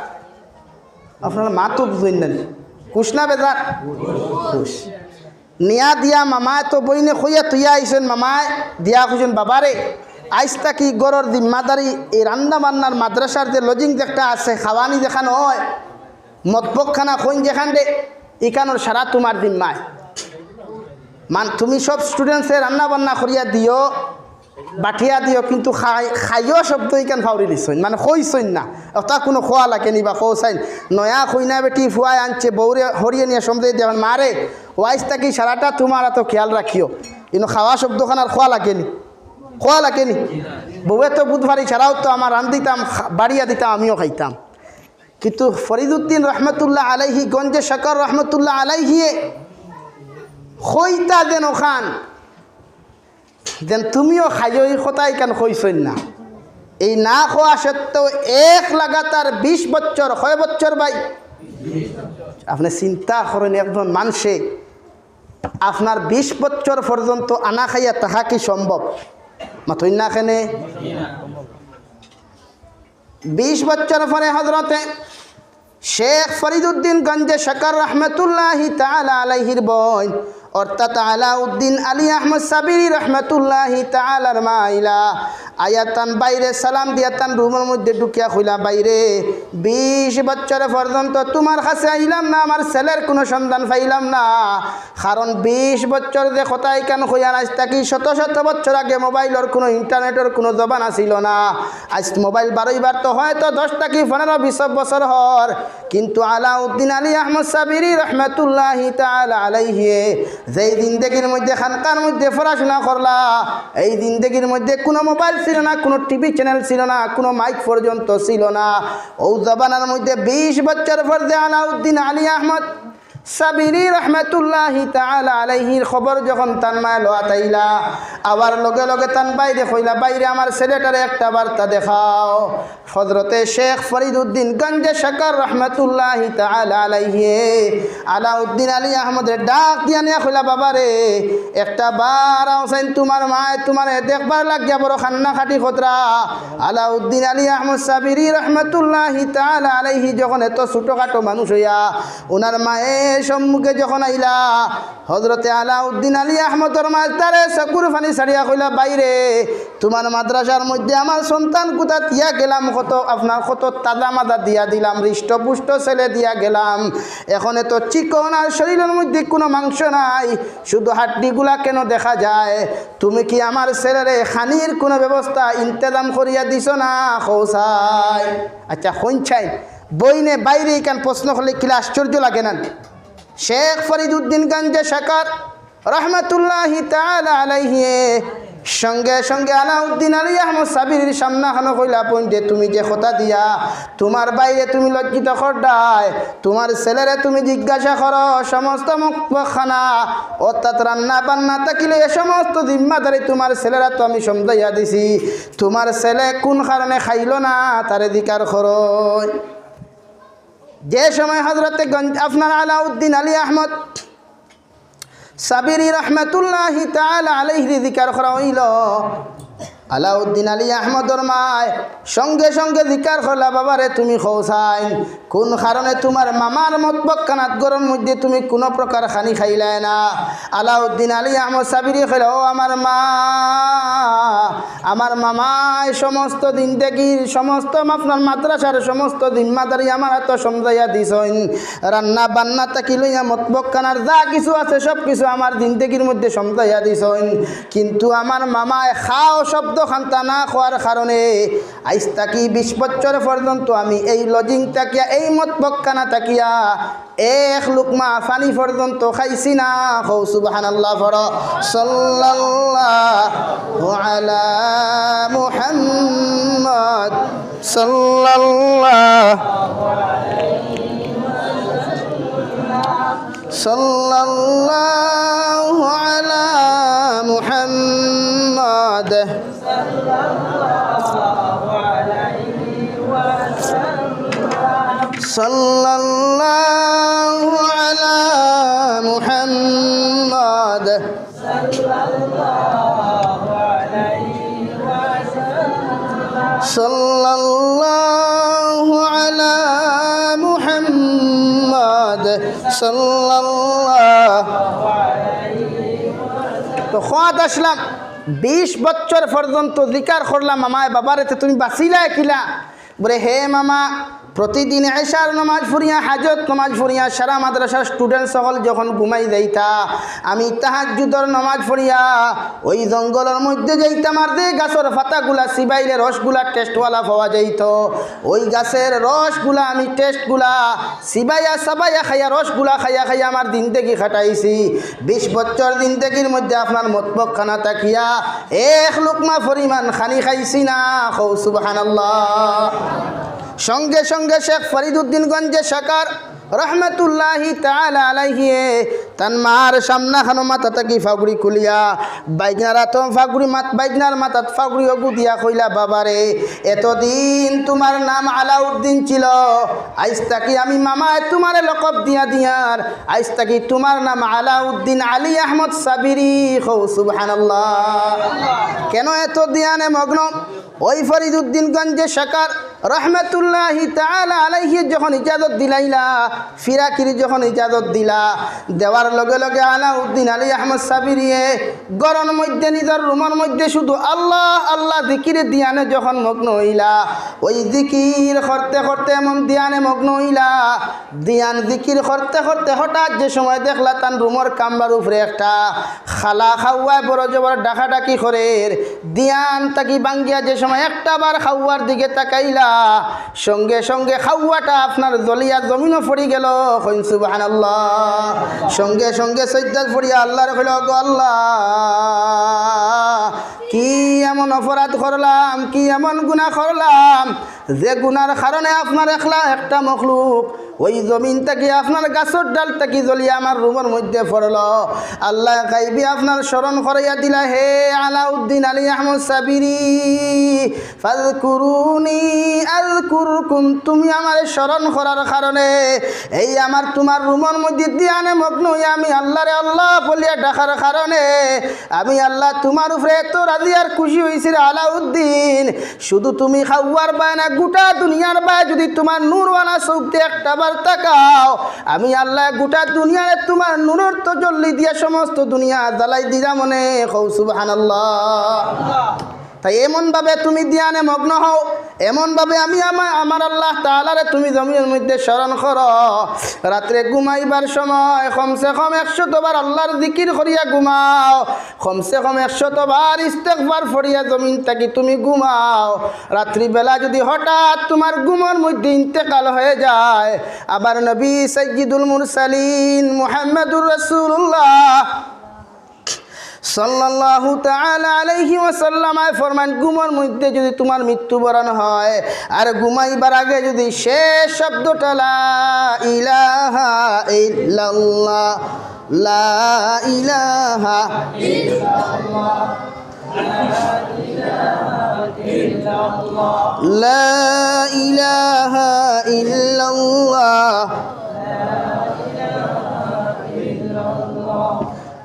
আপনারা মা তো বুঝইন না নি? খুশ না বেজার? খুশ। নিয়া দিয়া মামায় তো বইনে কইয়া থইয়া আইছইন, মামায় দিয়া কইছইন, "বাবারে, আইজ থাকি ঘরর জিম্মাদারি, এই রান্না বান্নার, মাদ্রাসার যে লজিং যেটা আছে, খাওয়ানি যেখান অয়, মতবখখানা কইন যেখান রে, ইখানর সারা তুমার জিম্মায়। মান, তুমি সব স্টুডেন্টসে রান্না বান্না করিয়া দিও, বাটিয়া দিও, কিন্তু খাই-, খাইও শব্দ ইখান ফাউরি দিছইন, মানে কইছইন না।" অতা কুনু কওয়া লাগেনি বা কওছাইন। নয়া কইনা বেটি ফুয়ায় আনছে, বউরে হরিয়ে নিয়া সমঝাই দিয়া, "মারে, অউ আইজ থাকি সারাটা তুমার আতো খিয়াল রাখিও।" ইনো খাওয়া শব্দখান আর কওয়া লাগেনি, কওয়া লাগেনি। বউয়ে তো বুঝ পারি, সারাও তো আমার রান্দিতাম, খা-, বাড়িয়া দিতাম, আমিও খাইতাম। কিন্তু ফরিদুদ্দিন রহমতুল্লাহ আলাইহি, গঞ্জে শকর রহমতুল্লাহ আলাইহিয়ে কইতা যেন খান, যেন তুমিও খাইও, ই কথা ইখান কইছইন না। এই না কওয়া সত্ত্বেও এক লাগাতার বিশ বছর, কয় বছর ভাই? আপনে চিন্তা করইন, একজন মানষে আপনার বিশ বছর পর্যন্ত আনা খাইয়া থাকা কি সম্ভব? মাতইন না কেনে? বিশ বছর পরে হজরতে শেখ ফরিদুদ্দিন গঞ্জে শকর রহমতুল্লাহি তাআলা আলাইহির বইন, অর্থাৎ আলাউদ্দিন আলী আহমদ সাবিরি রহমতুল্লাহি তাআলার মা আইলা, আইয়া তান বাইরে সালাম দিয়া তান রুমর মধ্যে ঢুকিয়া কইলা, "বাইরে, বিশ বছর পর্যন্ত তুমার কাছে আইলাম না, আমার ছেলের কুনু সন্ধান পাইলাম না।" কারণ বিশ বছর যে কথা ইখান কইয়ার, আইজ থাকি শত শত বছর আগে মোবাইলর কুনু, ইন্টারনেটর কুনু জমানা ছিল না। আইজ মোবাইল বারইবার তো হয়তো দশ থাকি পনেরো বিশ বছর হর, কিন্তু আলাউদ্দিন আলী আহমদ সাবিরি রহমতুল্লাহি তাআলা আলাইহি যেই জিন্দেগির মধ্যে, খানকার মধ্যে পড়াশোনা করলা, এই জিন্দেগির মধ্যে কুনু মোবাইল ছিল না, কুনু টিভি চ্যানেল ছিল না, কুনু মাইক পর্যন্ত ছিল না। অউ জমানার মধ্যে বিশ বছর পর যে আলাউদ্দিন আলী আহমদ সাবিরি রহমতুল্লাহি তাআলা আলাইহির খবর যখন তান মায় লওয়াত আইলা, আবার লগে লগে তান বাইরে কইলা, "বাইরে, আমার ছেলেটারে একটা বার্তা দেখাও।" হজরতে শেখ ফরিদুদ্দিন গঞ্জে শকর রহমতুল্লাহি তাআলা আলাইহি আলাউদ্দিন আলী আহমদরে ডাক দিয়া নিয়া কইলা, "বাবারে, একটা বার আওছাইন, তুমার মায় তুমারে দেখবার লাগিয়া বড় কান্নাকাটি কররা।" আলাউদ্দিন আলী আহমদ সাবিরি রহমতুল্লাহি তাআলা আলাইহি যখন এত ছোটখাটো মানুষ অইয়া উনার মায়ে সম্মুখে যখন আইলা, হজরতে আলাউদ্দিন আলী আহমদর মায় তারে চকুর পানি ছাড়িয়া কইলা, "বাইরে, তুমার মাদ্রাসার মধ্যে আমার সন্তান কুথা দিয়া গেলাম, কত আপনার কত তাজা মাজা দিয়া দিলাম, হৃষ্টপুষ্ট ছেলে দিয়া গেলাম, এখন এত চিকন আর শরীলর মধ্যে কুনু মাংস নাই, শুধু হাড্ডিগুলা কেন দেখা যায়? তুমি কি আমার ছেলেরে খানির কুনু ব্যবস্থা ইন্তেজাম করিয়া দিছো না?" কওছাইন। আচ্ছা, কইনছাইন, বইনে বাইরে ইখান প্রশ্ন করলে কিলা আশ্চর্য লাগে না? শেখ ফরিদুদ্দিন গঞ্জে শকর রহমতুল্লাহি তাআলা আলাইহি সঙ্গে সঙ্গে আলাউদ্দিন আলী আহমদ সাবিরির সামনাখানো কইলা, "বইন রে, তুমি যে কথা দিয়া তুমার বাইরে তুমি লজ্জিত কররায়, তুমার ছেলেরে তুমি জিজ্ঞাসা করো, সমস্ত মতবখখানা, অর্থাৎ রান্না বান্না থাকিলে এ সমস্ত জিম্মাদারি তুমার ছেলের আতো আমি সমঝাইয়া দিছি, তুমার ছেলে কুন কারণে খাইলো না, তারে জিকার করো।" যে সময় হজরতে গঞ্জ-, আপনার আলাউদ্দিন আলী আহমদ সাবিরি রহমতুল্লাহি তাআলা আলাইহিরে জিকার করা অইলো, আলাউদ্দিন আলী আহমদর মায় সঙ্গে সঙ্গে জিকার করলা, "বাবারে, তুমি কওছাইন, কুন কারণে তুমার মামার মতবখখানাত ঘরর মধ্যে তুমি কুনু প্রকার খানি খাইলায় না?" আলাউদ্দিন আলী আহমদ সাবিরি কইলা, "ও আমার মা, আমার মামায় সমস্ত জিন্দেগির সমস্ত, আপনার মাদ্রাসার সমস্ত জিম্মাদারি আমার আতো সমঝাইয়া দিছইন। রান্না বান্না থাকি লইয়া মতবখখানার যা কিছু আছে সব কিছু আমার জিন্দেগির মধ্যে সমঝাইয়া দিছইন। কিন্তু আমার মামায় খাও শব্দখান তা না কওয়ার কারণে আইজ থাকি বিশ বছর পর্যন্ত আমি এই লজিং থাকিয়া, এই মতবখখানা থাকিয়া এক লুকমা পানি পর্যন্ত খাইছি না।" কও সুবহানাল্লাহ পড়ো। সাল্লাল্লাহু আলা মুহাম্মদ। সাল্লাল্লাহু, সাল্লাল্লাহু আলা মুহাম্মদ। সাল্লাল্লাহু আলা মুহাম্মদ। الله على محمد صلى الله. তো কওয়াত আসলাম, বিশ বছর পর্যন্ত জিকার করলাম, মামায় বাবারে, তে তুমি বাঁচিলায় কিলা? বলে, হে মামা, প্রতিদিন এশার নামাজ পড়িয়া, হাজত নামাজ পড়িয়া, সারা মাদ্রাসার স্টুডেন্ট সকল যখন ঘুমাই যাইতা, আমি তাহাজ্জুদর নামাজ পড়িয়া ওই জঙ্গলর মধ্যে যাইতাম, আর যে গাছর পাতাগুলা চিবাইলে রসগুলা টেস্টওয়ালা পাওয়া যাইতো, ওই গাছের রসগুলা আমি টেস্টগুলা চিবাইয়া চাবাইয়া খাইয়া, রসগুলা খাইয়া খাইয়া আমার জিন্দেগি কাটাইছি। বিশ বছর জিন্দেগির মধ্যে আপনার মতবক খানা থাকিয়া এক লুকমা পরিমাণ খানি খাইছি না। কও সুবহানাল্লাহ। সঙ্গে সঙ্গে শেখ ফরিদুদ্দিন গঞ্জে সাকার রহমতুল্লাহি তাআলা আলাইহি তান মার সামনাখানো মাথা থাকি ফাগুড়ি খুলিয়া বাইগনার আতো ফাগুড়ি মাত-, বাইগনার মাথাত ফাগুড়ি অগু দিয়া কইলা, বাবারে, এতদিন তোমার নাম আলাউদ্দিন ছিল, আইজ থাকি আমি মামায় তোমারে লকব দিয়া দিয়ার, আইজ থাকি তোমার নাম আলাউদ্দিন আলী আহমদ সাবিরি। কও সুবহানাল্লাহ। কেন এত ধ্যানে মগ্ন? ওই ফরিদুদ্দিন গঞ্জে সাকার রহমতুল্লাহি তাআলা আলাইহি যখন ইজাজত দিলাইলা, ফিরাকির যখন ইজাজত দিলা, দেওয়ার লগে লগে আলাউদ্দিন আলী আহমদ সাবিরিয়ে ঘরর মধ্যে, নিজর রুমর মধ্যে শুধু আল্লাহ আল্লাহ জিকিরে ধ্যানে যখন মগ্ন হইলা, ওই জিকির করতে করতে এমন ধ্যানে মগ্ন হইলা, ধ্যান জিকির করতে করতে হঠাৎ যে সময় দেখলা তান রুমর কামরার উপরে একটা কালা কাউয়ায় বড় জবর ডাকাডাকি করের, ধ্যান থাকি ভাঙ্গিয়া যে সময় একটা বার কাউয়ার দিকে তাকাইলা, সঙ্গে সঙ্গে কাউয়াটা আপনার জ্বলিয়া জমিনো পড়ি গেল। কইন সুবহানাল্লাহ। সঙ্গে সঙ্গে সইজদাত পড়িয়া আল্লাহরে কইল, গো আল্লাহ, কি এমন অপরাধ করলাম, কি এমন গুনাহ করলাম, যে গুনার কারণে আপনার একলা একটা মখলুক ওই জমিন থাকি, আপনার গাছর ডাল থাকি জ্বলিয়া আমার রুমর মধ্যে পড়ল। আল্লাহ গাইবি আপনার স্মরণ করাইয়া দিলা, হে আলাউদ্দিন আলী আহমদ সাবিরি, ফাজকুরুনি আজকুরকুম, তুমি আমারে স্মরণ করার কারণে, এই আমার তোমার রুমর মধ্যে ধ্যানে মগ্ন হইয়া আমি আল্লাহরে আল্লাহ বলিয়া ডাকার কারণে আমি আল্লাহ তোমার উপরে এত রাজি আর খুশি হইছি রে আলাউদ্দিন। শুধু তুমি কাউয়ার বায় না, গোটা দুনিয়ার বায় যদি তোমার নূরওয়ালা চউখ দিয়া একটা বার তাকাও, আমি আল্লাহ গোটা দুনিয়ারে তোমার নূরর তজল্লি দিয়া সমস্ত দুনিয়া জ্বালাই দিলাম মনে। কও সুবহানাল্লাহ। তাই এমনভাবে তুমি ধ্যানে মগ্ন হও, এমনভাবে আমি আমা-, আমার আল্লাহ তাআলারে তুমি জমিনর মধ্যে স্মরণ করো। রাত্রে ঘুমাইবার সময় কমসে কম একশত বার আল্লাহর জিকির করিয়া ঘুমাও, কমসে কম একশত বার ইস্তেগফার পড়িয়া জমিন থাকি তুমি ঘুমাও। রাত্রিবেলা যদি হঠাৎ তোমার ঘুমর মধ্যে ইন্তেকাল হয়ে যায়, আবার নবী সাইয়্যিদুল মুরসালিন মুহাম্মাদুর রাসূলুল্লাহ সাল্লাল্লাহু তাআলা আলাইহি ওয়াসাল্লাম আয় ফরমান, ঘুমর মধ্যে যদি তোমার মৃত্যুবরণ হয়, আর ঘুমাইবার আগে যদি শেষ শব্দটা লা ইলাহা ইল্লাল্লাহ, লা ইলাহা ইল্লাল্লাহ, লা ইলাহা ইল্লাল্লাহ,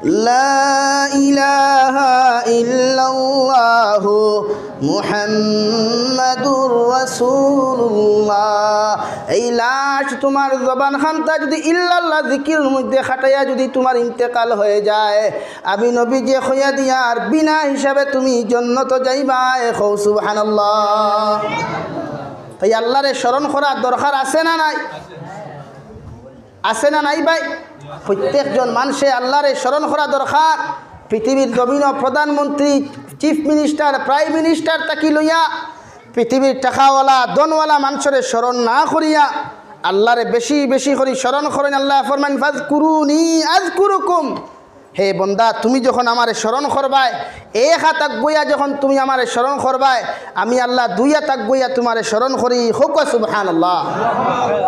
লা ইলাহা ইল্লাল্লাহু মুহাম্মাদুর রাসূলুল্লাহ। এই লাস্ট তোমার জবান খানটা যদি ইল্লাল্লাহ জিকিরর মধ্যে খাটাইয়া যদি তোমার ইন্তেকাল হয়ে যায়, আমি নবীজি কইয়া দিয়ার বিনা হিসাবে তুমি জন্নত যাইবায়। কও সুবহানাল্লাহ। তাই আল্লাহরে স্মরণ করা দরকার আছে না নাই? আছে না নাই ভাই? প্রত্যেকজন মানুষে আল্লাহরে স্মরণ করা দরকার। পৃথিবীর জমিনো প্রধানমন্ত্রী, চিফ মিনিস্টার, প্রাইম মিনিস্টার থাকি লইয়া পৃথিবীর টাকাওয়ালা, ধনওয়ালা মানুষরে স্মরণ না করিয়া আল্লাহরে বেশি বেশি করি স্মরণ করইন। আল্লাহ ফরমান, "ফাজকুরুনি আযকুরুকুম।" হে বন্দা, তুমি যখন আমারে স্মরণ করবায়, এক হাত আগুয়াইয়া যখন তুমি আমারে স্মরণ করবায়, আমি আল্লাহ দুই হাত আগুয়াইয়া তোমারে স্মরণ করি। কউক্কা সুবহানাল্লাহ।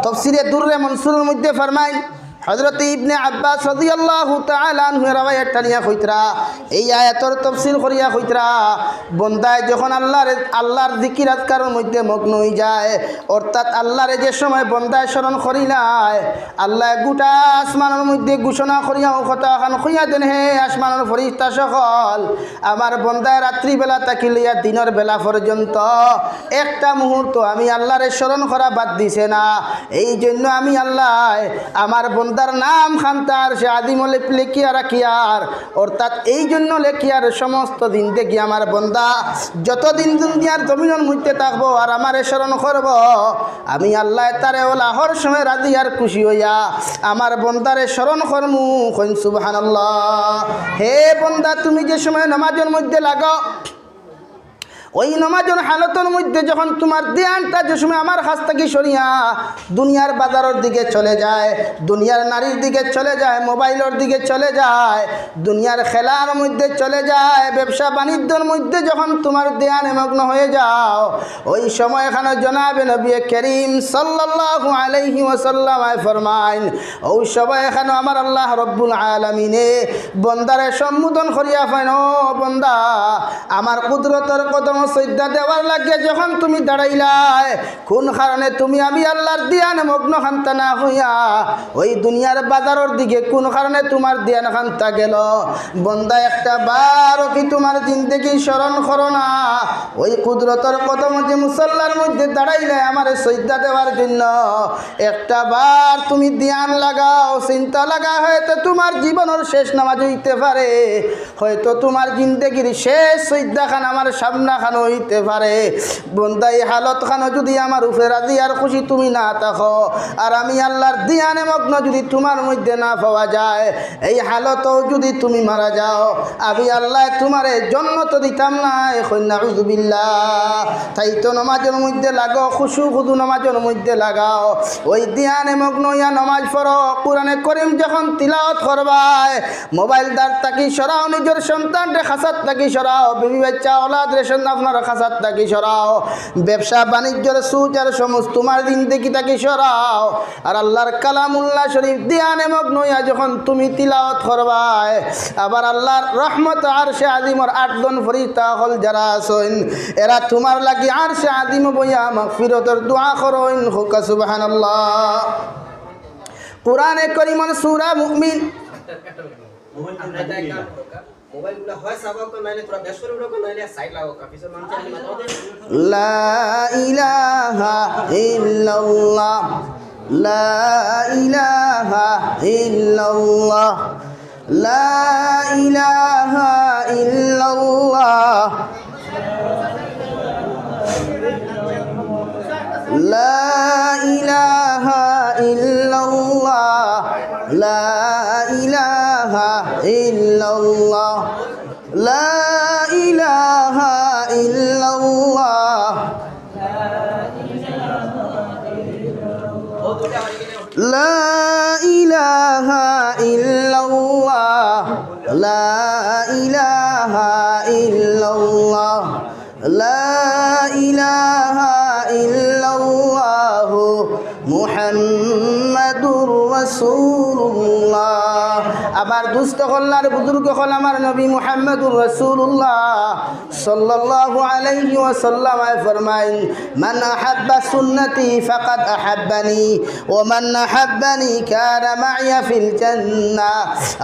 তফসিরে দুররে মনসুরর মধ্যে ফরমাইন, হযরত ইবনে আব্বাস রাদিয়াল্লাহু তাআলা আনহু রেওয়ায়াত টানিয়া কইতরা, এই আয়াতর তাফসীর করিয়া কইতরা, বন্দায় যখন আল্লাহর, আল্লাহর জিকির আজকারর মধ্যে মগ্ন অই যায়, অর্থাৎ আল্লাহরে যে সময় বন্দায় স্মরণ করিলায়, আল্লায় গোটা আসমানর মধ্যে ঘোষণা করিয়া অউ কথা খান কইয়া দেন, হে আসমানর ফিরিস্তা সকল, আমার বন্দায় রাত্রিবেলা থাকি লইয়া দিনর বেলা পর্যন্ত একটা মুহূর্ত আমি আল্লাহরে স্মরণ করা বাদ দিছে না। এই জন্য আমি আল্লায় আমার বন্দার নাম খান্তা আরশে আজিমো লেপ-, লেখিয়া রাখিয়ার, অর্থাৎ এই জন্য লেখিয়ার সমস্ত জিন্দেগি আমার বন্দা যতদিন দুনিয়ার জমিনর মধ্যে থাকবো আর আমারে স্মরণ করবো, আমি আল্লায় তারে অলা হর সময় রাজি আর খুশি অইয়া আমার বন্দারে স্মরণ করমু। কইন সুবহানাল্লাহ। হে বন্দা, তুমি যে সময় নামাজর মধ্যে লাগাও, ওই নামাজর হালতর মধ্যে যখন তুমার ধ্যানটা যে সময় আমার কাছ থাকি সরিয়া দুনিয়ার বাজারর দিকে চলে যায়, দুনিয়ার নারীর দিকে চলে যায়, মোবাইলর দিকে চলে যায়, দুনিয়ার খেলার মধ্যে চলে যায়, ব্যবসা বাণিজ্যর মধ্যে যখন তুমার ধ্যানে মগ্ন হয়ে যাও, ওই সময় খানো জনাবে নবী করিম সাল্লাল্লাহু আলাইহি ওয়াসাল্লাম আয় ফরমাইন, ওই সময় খানো আমার আল্লাহ রব্বুল আলামিনে বন্দারে সম্বোধন করিয়া কইন, ও বন্দা, আমার কুদরতর কদমো সইজদা দেওয়ার লাগিয়া যখন তুমি দাঁড়াইলায়, কোন কারণে তুমি আমি আল্লাহর ধ্যানে মগ্ন খান্তা না হইয়া ওই দুনিয়ার বাজারর দিকে কোন কারণে তুমার ধ্যান খান্তা গেল? বন্দা, একটা বারও কি তুমার জিন্দেগি স্মরণ করো না? ওই কুদরতর কদমো যে মুসল্লার মধ্যে দাঁড়াইলায় আমারে সইজদা দেওয়ার জন্য, একটা বার তুমি ধ্যান লাগাও, চিন্তা লাগাও, হয়তো তুমার জীবনর শেষ নামাজ অইতে পারে, হয়তো তুমার জিন্দেগির শেষ সইজদা খান আমার সামনা খানো অইতে পারে। বন্দা, এই হালত খানো যুদি আমার উপরে রাজি আর খুশি তুমি না থাকো, আর আমি আল্লাহর ধ্যানে মগ্ন যুদি তুমার মধ্যে না পাওয়া যায়, এই হালতো যুদি তুমি মারা যাও, আমি আল্লায় তুমারে জন্নত দিতাম নায়। কইন নাউজুবিল্লাহ। তাই তো নামাজর মধ্যে লাগো, খুশু খুজু নামাজর মধ্যে লাগাও, ওই ধ্যানে মগ্ন অইয়া নামাজ পড়ো। কোরআনে করিম যখন তিলাওয়াত করবায়, মোবাইল দাঁত থাকি সরাও, নিজর সন্তানরে খাসাত থাকি সরাও, বিবি বাচ্চা আওলাদরে সন-, আপনার খাসাত থাকি সরাও, ব্যবসা বাণিজ্যর সুচ আর সমস্ত তুমার জিন্দেগি থাকি সরাও, আর আল্লাহর কালামুল্লাহ শরীফ ধ্যানে মগ্ন অইয়া যখন তুমি তিলাওয়াত করবায়, আবার আল্লাহর রহমত আরশে আজিমর আটজন ফিরিস্তা অকল যারা আছইন, এরা তুমার লাগি আরশে আজিমো বইয়া মাগফিরতর দোয়া করইন। কউক্কা সুবহানাল্লাহ। কোরআনে করিমর সূরা মুমিন। মোবাইলগুলো হয় সাবা হোক, নাইলে তোরা বেশ করে উঠো, নাইলে সাইড লাগো, পিছনে মানুষ আছে, মাথা ওদের। লা ইলাহা ইল্লাল্লাহ, লা ইলাহা ইল্লাল্লাহ, লা ইলাহা ইল্লাল্লাহ। لا إله إلا الله، لا إله إلا الله، لا إله إلا الله، لا إله إلا الله، لا إله إلا الله، لا إله إلا الله محمد رسول الله। আমার দোস্ত অকল আর বুজুর্গ অকল, আমার নবী মুহাম্মদুর রাসূলুল্লাহ সাল্লাল্লাহু আলাইহি ওয়াসাল্লাম আয় ফরমাইন, من أحب سنتي فقد أحبني، ومن أحبني كان معي في الجنة،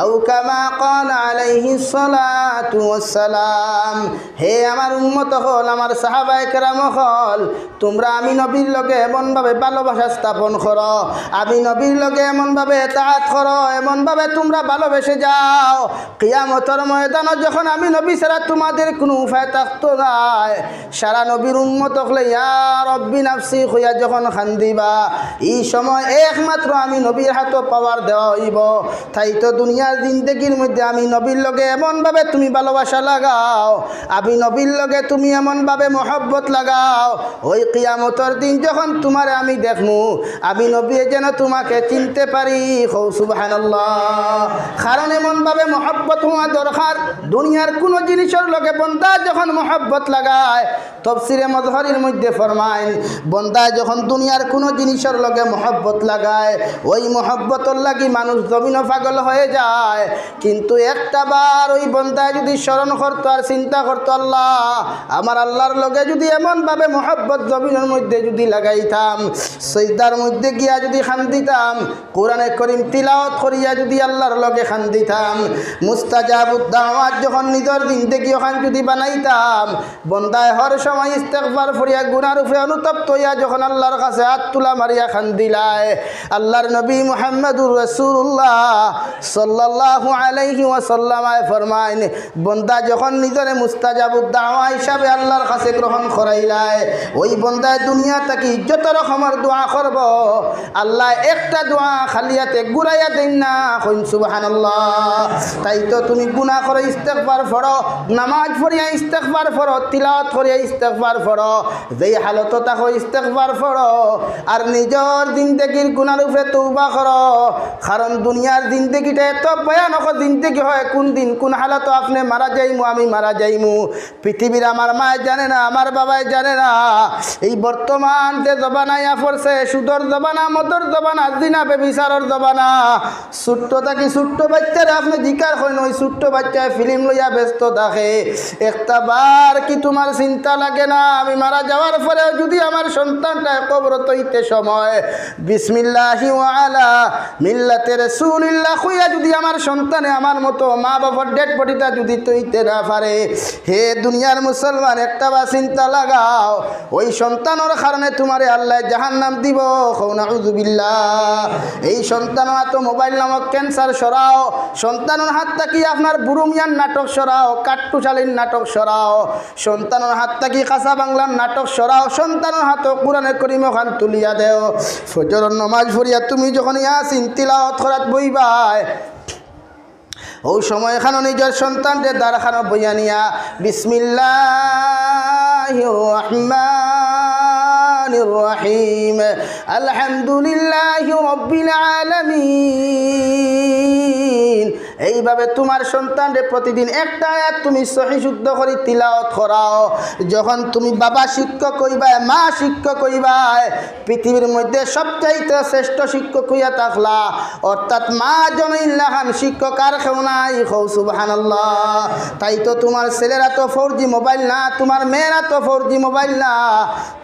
أو كما قال عليه الصلاة والسلام। হে আমার উম্মত অকল, আমার সাহাবায়ে কেরাম অকল, তুমরা আমি নবীর লগে এমনভাবে ভালোবাসা স্থাপন করো, আমি নবীর লগে এমনভাবে এতাআত করো, এমনভাবে তুমরা ভালোবেসে যাও, কিয়ামতর ময়দানো যখন আমি নবী ছাড়া তুমাদের কুনু উপায় থাকতো নায়, সারা নবীর উম্মত অকলে ইয়া রব্বি নাফসি কইয়া যখন কান্দিবা, ই সময় একমাত্র আমি নবীর হাতো পাওয়ার দেওয়া অইবো। তাই তো দুনিয়ার জিন্দেগির মধ্যে আমি নবীর লগে এমনভাবে তুমি ভালোবাসা লাগাও, আমি নবীর লগে তুমি এমনভাবে মহব্বত লাগাও, ওই কিয়ামতর দিন যখন তুমারে আমি দেখমু, আমি নবী যেন তুমাকে চিনতে পারি। কও সুবহানাল্লাহ। কারণ এমন ভাবে মহব্বত হওয়া দরকার, দুনিয়ার কোনো জিনিসর লগে বন্দা যখন মহব্বত লাগায়, তফসিরে মজহরির মধ্যে ফরমাইন, বন্দায় যখন দুনিয়ার কোনো জিনিসর লগে মহব্বত লাগায়, ওই মহব্বতর লাগি মানুষ জমিনও পাগল হয়ে যায়। কিন্তু একটা বার ওই বন্দায় যদি স্মরণ করতো আর চিন্তা করতো, "আল্লাহ, আমার আল্লাহর লগে যদি এমনভাবে মহব্বত জমিনর মধ্যে যদি লাগাইতাম, সজদার মধ্যে গিয়া যদি কান্দিতাম, কোরআনে করিম তিলাওয়াত করিয়া যদি আল্লাহর লগে কান্দিতাম, মুস্তাজাবুদ দাওয়াত যখন নিজর জিন্দেগি ওখান যদি বানাইতাম, বন্দায় হর সময় ইস্তেগফার পড়িয়া গুনার উপরে অনুতপ্ত হইয়া যখন আল্লাহর কাছে হাত তুলা মারিয়া কান্দিলায়।" আল্লাহর নবী মুহাম্মদুর রাসূলুল্লাহ সাল্লাল্লাহু আলাইহি ওয়াসাল্লাম আয় ফরমাইন, বন্দা যখন নিজরে মুস্তাজাবুদ দাওয়া হিসাবে আল্লাহর কাছে গ্রহণ করাইলায়, ওই বন্দায় দুনিয়া থাকি যত রকমর দোয়া করবো, আল্লাহ একটা দোয়া খালি আতে ঘুরাইয়া দেইন না। কইন সুবহানাল্লাহ। তাই তো তুমি গুনা করো, ইস্তেগফার পড়ো, নামাজ পড়িয়া ইস্তেগফার পড়ো, তিলাওয়াত করিয়া ইস্তেগফার পড়ো, যেই হালতো থাকো ইস্তেগফার পড়ো, আর নিজর জিন্দেগির গুনার উপরে তওবা করো। কারণ দুনিয়ার জিন্দেগিটা এত ভয়ানক জিন্দেগি হয়, কোন দিন কোন হালতো আপনে মারা যাইমু, আমি মারা যাইমু, পৃথিবীর আমার মায় জানে না, আমার বাবায় জানে না। এই বর্তমান যে জমানায় পড়ছে, সুদর জমানা, মদর জমানা, জিনা ব্যভিচারর জমানা, ছোট্ট থাকি ছোট্ট বাচ্চারে আপনে জিকার করেন, ওই ছোট্ট বাচ্চায় ফিল্ম লইয়া ব্যস্ত থাকে। একটা বার কি তোমার চিন্তা লাগে না, আমি মারা যাওয়ার পরেও যদি আমার সন্তানটা কবর তইতে সময় বিসমিল্লাহি ওয়া আলা মিল্লাতে রাসূলিল্লাহ কইয়া যদি আমার সন্তানে আমার মতো মা বাবার ডেড বডিটা যদি তইতে না পারে, হে দুনিয়ার মুসলমান, একটা বার চিন্তা লাগাও, ওই সন্তানর কারণে তোমারে আল্লাহ জাহান্নাম দিব। কও নাউজুবিল্লাহ। এই সন্তানর হাতো মোবাইল নামক ক্যান্সার সরাও, সন্তানর হাত থাকি আপনার বুড়ো মিয়ার নাটক সরাও, কাট্টুশালীর নাটক সরাও, সন্তানর হাত থাকি কাঁচা বাংলার নাটক সরাও, সন্তানর হাতো কোরআনে করিম ওখান তুলিয়া দেও। ফজরর নমাজ পড়িয়া তুমি যখন ইয়াসিন তিলাওয়াত করাত বইবায়, ও সময় খানো নিজর সন্তানরে দার খানো বইয়া নিয়া বিসমিল্লাহির রহমানির রহিম, আলহামদুলিল্লাহি রাব্বিল আলামিন, এইভাবে তোমার সন্তানরে প্রতিদিন একটা আয়াত তুমি সহি শুদ্ধ করি তিলাওয়াত করাও। যখন তুমি বাবা শিক্ষক হইবায়, মা শিক্ষক হইবায়, পৃথিবীর মধ্যে সবচাইতে শ্রেষ্ঠ শিক্ষক হইয়া থাকলা, অর্থাৎ মা জননীর লাখান শিক্ষক আর কেউ নাই। কও সুবহানাল্লাহ। তাই তো তোমার ছেলেরা তো ফোর জি মোবাইল না, তোমার মেয়েরা তো ফোর জি মোবাইল না।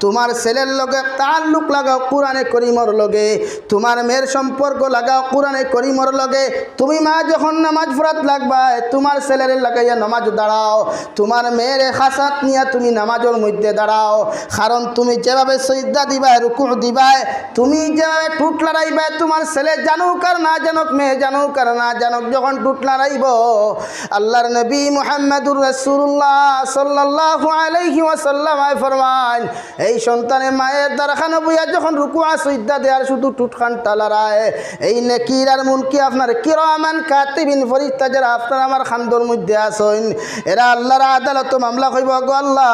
তোমার ছেলের লগে তাল্লুক লাগাও কোরআনে করিমর লগে, তোমার মেয়ের সম্পর্ক লাগাও কোরআনে করিমর লগে। তুমি মা যখন নামাজ পড়াত লাগবায়, তোমার ছেলেরে লাগাইয়া নামাজ দাঁড়াও, তোমার মেয়েরে খাসাত নিয়া তুমি নামাজর মধ্যে দাঁড়াও। কারণ তুমি যেভাবে সইজদা দিবায়, রুকু দিবায়, তুমি যেভাবে ঠুট লড়াইবায়, তোমার ছেলে জানুক আর না জানুক, মেয়ে জানুক আর না জানুক, যখন ঠুট লড়াইব, আল্লাহর নবী মুহাম্মাদুর রাসূলুল্লাহ সাল্লাল্লাহু আলাইহি ওয়াসাল্লাম আয় ফরমান, এই সন্তানে মায়ের দার খানো বইয়া যখন রুকু আর সইজদা দেয় আর শুধু ঠুট খান টালারায়, এই নেকির আর মুনকি আপনার কিরামান কাতিবিন ফেরেশতা যারা আপনার আমার খান্দর মধ্যে আছইন, এরা আল্লাহর আদালতো মামলা কইব, "গো আল্লাহ,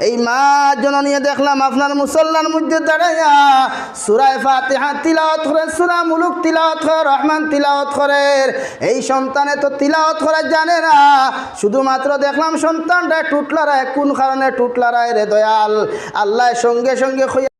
এই মা জননীয়ে দেখলাম আপনার মুসল্লার মধ্যে দাঁড়াইয়া সূরা ফাতিহা তিলাওয়াত করে, সূরা মুলুক তিলাওয়াত করে, রহমান তিলাওয়াত করে, এই সন্তানে তো তিলাওয়াত করা জানে না, শুধুমাত্র দেখলাম সন্তানটা ঠুট লড়ায়, কোন কারণে ঠুট লড়ায় রে দয়াল?" আল্লাহ সঙ্গে সঙ্গে কইয়া